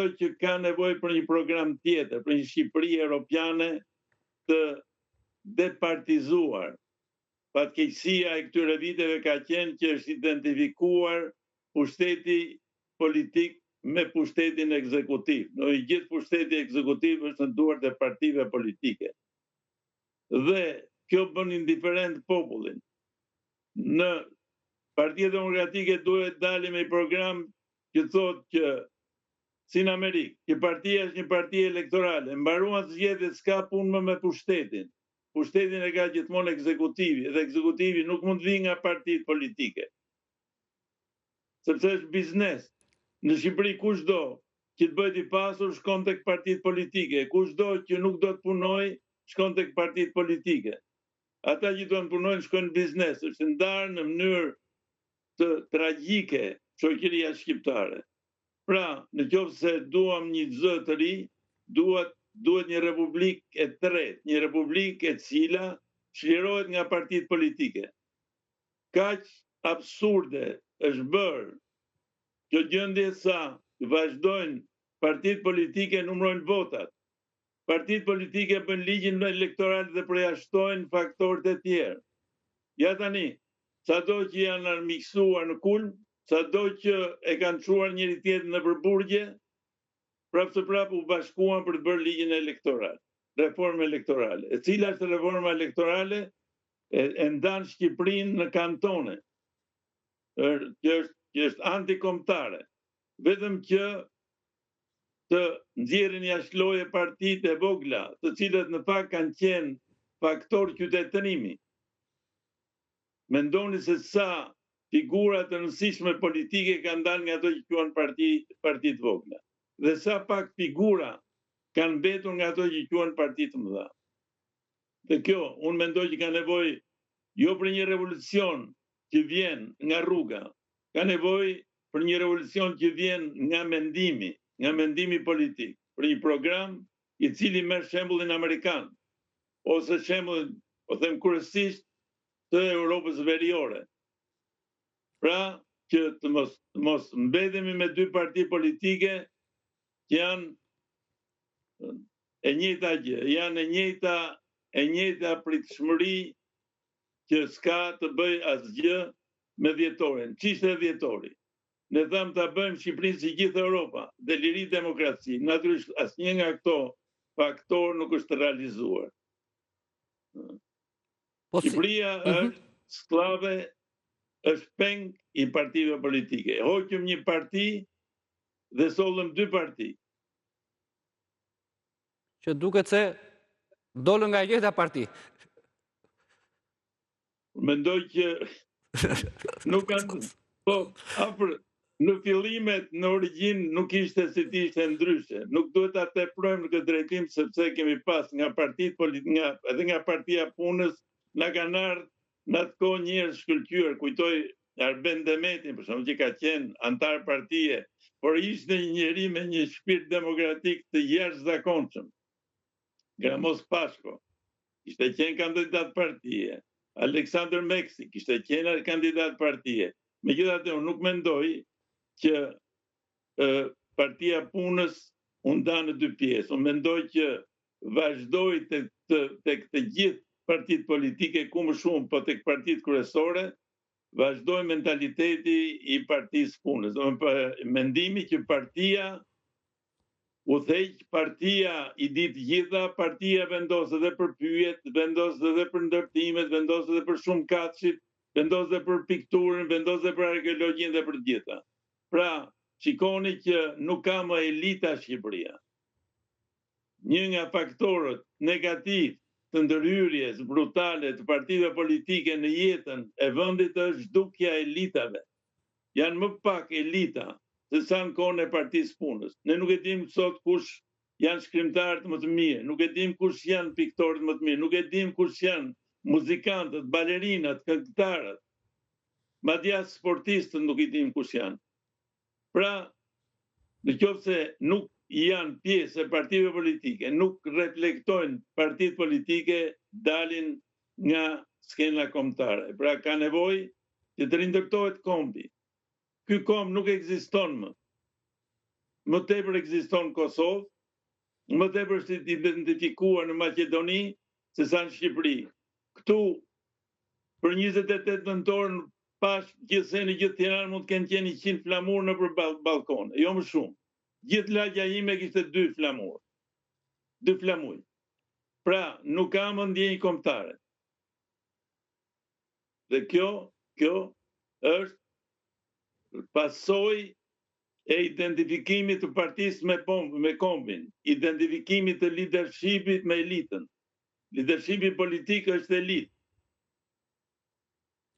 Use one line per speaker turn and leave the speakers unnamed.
mendoj që ka nevojë për një program tjetër, për një Shqipëri europiane të departizuar. Fatkeqësia e këtyre viteve ka qenë që është identifikuar pushteti politik me pushtetin ekzekutiv. Në i gjithë pushteti ekzekutiv është në duart e partive politike. Dhe kjo bën indiferent popullin. Në Partia Demokratike duhet dali me një program që thotë që si në Amerikë, që partia është një parti elektorale, mbaruan zgjedhjet, s'ka punë më me pushtetin. Pushtetin e ka gjithmonë ekzekutivi dhe ekzekutivi nuk mund të vijë nga partitë politike. Sepse është biznes. Në Shqipëri kushdo që të bëhet i pasur shkon tek partitë politike, kushdo që nuk do të punojë shkon tek partitë politike. Ata që duan të punojnë shkojnë në biznes, është ndarë në mënyrë të tragjike shoqëria shqiptare. Pra, në qoftë se duam një zë të ri, duhet duhet një republikë e tretë, një republikë e cila çlirohet nga partitë politike. Kaq absurde është bërë kjo gjendje sa vazhdojnë partitë politike numërojnë votat. Partitë politike bëjnë ligjin elektoral dhe përjashtojnë faktorët e tjerë. Ja tani, sado që janë armiqësuar në kulm, sado që e kanë çuar njëri tjetrin nëpër burgje, prapëseprapë u bashkuan për të bërë ligjin elektoral, reformën elektorale. E cila është reforma elektorale? E, e ndan Shqipërinë në kantone. Ër, që është që është antikombëtare. Vetëm që të nxjerrin jashtë loje partitë e vogla, të cilët në fakt kanë qenë faktor qytetërimi. Mendoni se sa figura të rëndësishme politike kanë dalë nga ato që quhen parti parti të vogla dhe sa pak figura kanë mbetur nga ato që quhen parti të mëdha. Dhe kjo, unë mendoj që ka nevojë jo për një revolucion që vjen nga rruga, ka nevojë për një revolucion që vjen nga mendimi, nga mendimi politik, për një program i cili merr shembullin amerikan ose shembullin, po them kryesisht, të Europës Veriore. Pra, që të mos të mos mbetemi me dy parti politike që janë e njëjta gjë, janë e njëjta e njëjta pritshmëri që s'ka të bëjë asgjë me dhjetorin. Ç'ishte dhjetori? Ne thamë ta bëjmë Shqipërinë si gjithë Europa dhe liri demokraci. Natyrisht asnjë nga këto faktorë nuk është realizuar. Po si... Shqipëria mm -hmm. është skllave, është peng i partive politike. Hoqëm një parti dhe sollëm dy parti.
Që duket se dolën nga e njëjta parti.
Mendoj që nuk kanë po afër në fillimet në origjinë nuk ishte si të ishte ndryshe. Nuk duhet ta teprojmë në këtë drejtim sepse kemi pas nga partitë politike, nga edhe nga partia e punës na kanë ardhur në atë kohë njerëz shkëlqyer, kujtoj Arben Demetin, për shembull, që ka qenë anëtar partie, por ishte një njeri me një shpirt demokratik të jashtëzakonshëm. Gramoz Pashko, kishte qenë kandidat partie, Aleksandër Meksi, kishte qenë kandidat partie. Megjithatë, unë nuk mendoj që e, partia e punës u nda në dy pjesë. Unë mendoj që vazhdoi tek të, tek të gjithë partitë politike, ku më shumë, po tek partitë kryesore, vazhdoi mentaliteti i partisë punës. Domethënë mendimi që partia Udhëheq partia i di të gjitha, partia vendos edhe për pyjet, vendos edhe për ndërtimet, vendos edhe për shumëkatëshit, vendos edhe për pikturën, vendos edhe për arkeologjinë dhe për të gjitha. Pra, shikoni që nuk ka më elita Shqipëria. Një nga faktorët negativë të ndërhyrjes brutale të partive politike në jetën e vendit është zhdukja e elitave. Janë më pak elita se sa në kohën e Partisë së Punës. Ne nuk e dimë sot kush janë shkrimtarët më të mirë, nuk e dimë kush janë piktorët më të mirë, nuk e dimë kush janë muzikantët, balerinat, këngëtarët. Madje as sportistët nuk i dimë kush janë. Pra, në qoftë se nuk janë pjesë e partive politike, nuk reflektojnë partitë politike, dalin nga skena kombëtare. Pra ka nevojë që të rindërtohet kombi. Ky komb nuk ekziston më. Më tepër ekziston në Kosovë, më tepër është identifikuar në Maqedoni se sa në Shqipëri. Këtu për 28 nëntor pashë gjithsej në gjithë Tiranë mund të kenë qenë 100 flamur nëpër ballkone, jo më shumë. Gjithë lagja ime kishte dy flamur. Dy flamuj. Pra, nuk ka më ndjenjë kombëtare. Dhe kjo, kjo është pasojë e identifikimit të partisë me pom, me kombin, identifikimit të leadershipit me elitën. Leadershipi politik është elitë.